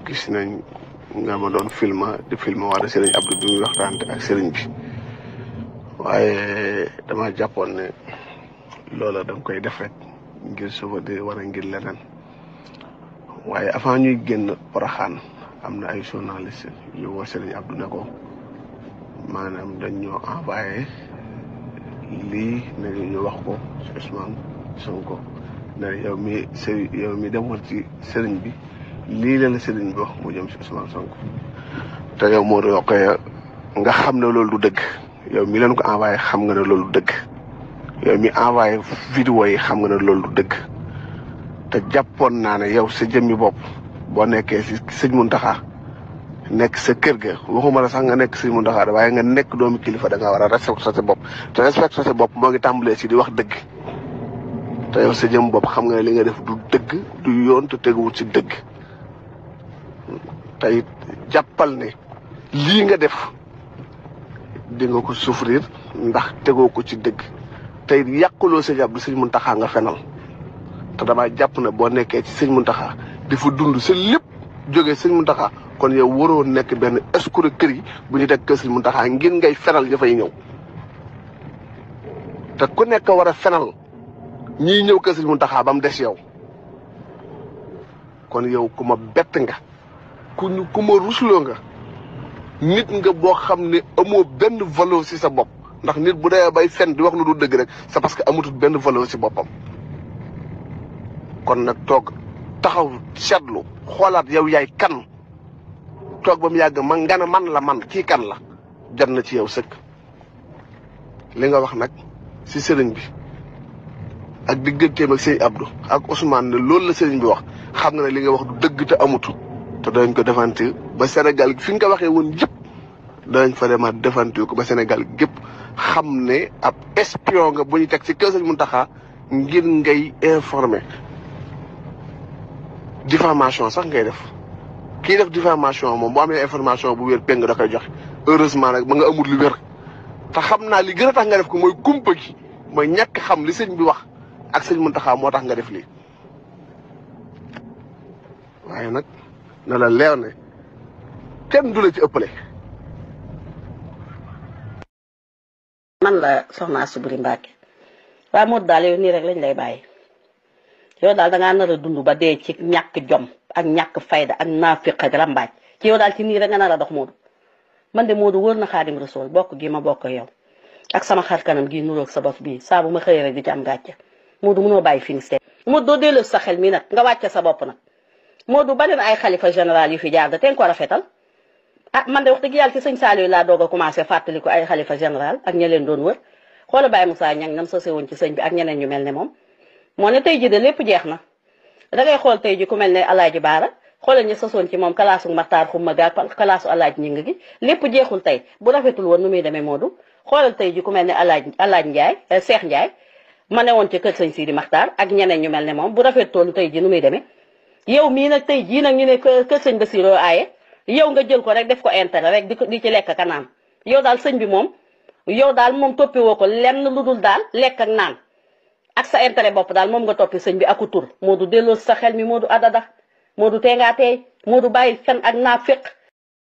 gis nañ nga ma doon di film wala Serigne Abdou bi muy waxtaante ak Serigne bi waaye dama jàppoon ne loola danga koy def rek ngir sauvegarder wala ngir leneen waaye avant ñuy génn Porokhane am na ay journaliste yu woo Serigne Abdou ne ko maanaam dañ ñoo envoyé lii ne ñu wax ko ci Ousmane Sonko ne yow mi demoon ci Serigne bi lii la Serigne bi wax mu jëm ci Ousmane Sonko te yow moo yokkee nga xam ne loolu du dëgg yow mi leen ko envoyé xam nga ne loolu du dëgg yow mi envoyé vidéo yi xam nga ne loolu du dëgg te jàppoon naa ne yow sa jëmmi bopp boo nekkee si sëñ Mountakha nekk sa kër ga waxuma la sax nga nekk sëñ Mountakha da waaye nga nekk doomu kilifa da nga war a respecté sa bopp te respecté sa bopp moo ngi tàmbalee si di wax dëgg te yow sa jëmmi bopp xam nga ne li nga def du dëgg du yoon te teguwul si dëgg te it jàppal ne lii nga def di nga ko souffrir ndax tegoo ko ci dëgg te it yàquloo sëñ Abdou sëñ Mountakha nga fenal te damaa jàpp ne boo nekkee ci sëñ Mountakha di fa dund sa lépp jógee sëñ Mountakha kon yow waroo nekk benn escroquerie bu ñu teg kër sëñ Mountakha ngir ngay fenal ña fay ñëw te ku nekk war a fenal ñiy ñëw kër sëñ Mountakha ba mu des yow kon yow ku ma bett nga ku ma rusloo nga nit nga boo xam ne amoo benn valeur ci sa bopp ndax nit bu dee bay fen di wax lu du dëgg rek c'est parce que amatul benn valeur ci boppam kon nag toog taxaw seetlu xoolaat yow yaay kan toog ba mu yàgg man nga ne man la man kii kan la jot na ci yow sëkk li nga wax nag ci sëriñ bi ak digganteem ak sëñ Abdou ak Ousmane ne loolu la sëriñ bi wax xam nga ne li nga wax du dëgg te amutul te dañ ko defantir ba Sénégal fi nga ko waxee woon yëpp dañ fa demaat defantir ko ba Sénégal gépp xam ne ab espion nga bu ñu teg ci kër sëñ Mountakha ngir ngay informer diffamation sax ngay def kii def diffamation moom boo amee information bu wér péng da koy joxe heureusement nag ba nga amul lu wér te xam naa li gën a tax nga def ko mooy kumpa gi mooy ñàkk xam li sëñ bi wax ak sëñ Mountakha moo tax nga def lii waaye nag na la leer ne kenn du la ci ëppale. man la soxna Asuburi Mbàkke waaye moo daal yow nii rek lañ lay bàyyi yow daal dangaa nar a dund ba dee ci ñàkk jom ak ñàkk fayda ak naafiq ak rambaaj ci yow daal ci nii rek nga nar a dox Modou man de Modou wóor na Xaadim Rasul bokk gi ma bokk yow ak sama xar kanam gi nuroog sa bopp bii saa bu ma xëyee rek di ci am gàcce Modou mënoo bàyyi Finistère Modou doo delloo sa xel mi nag nga wàcce sa bopp nag Modou bari na ay xalifa général yu fi jaar da te nga ko rafetal ah man de wax dëgg yàlla ci sëñ Saliou laa doog a commencé fàttali ko ay xalifa général ak ña leen doon wër xoola Baye Moussa Niang nam sose woon ci sëñ bi ak ñeneen ñu mel ne moom moo ne tey ji de lépp jeex na da ngay xool tey ji ku mel ne Alaaji Baara xoolal ñu sosoon ci moom kalaasu Maxtaar Xumma ga kalaasu Alaaji Ñing gi lépp jeexul tey bu rafetul woon nu muy demee Modou xoolal tey ji ku mel ne Alaaji Ndiaye Cheikh Ndiaye ma ne woon ci kër sëñ Sidi Maxtaar ak ñeneen ñu mel ne moom bu rafetoolu tey ji nu muy demee yow mii nag tey jii nag ñu ne kër sëñ Bassirou aaye yow nga jël ko rek def ko intérêt rek di ci lekk ka naan yow daal sëñ bi moom yow daal moom toppi woo ko lenn lu dul daal lekk ak naan ak sa intérêt bopp daal moom nga toppi sëñ bi aku tur Modou delloo sa xel mi Modou adada Modou tee ngaa teey Modou bàyyi fen ak naafiq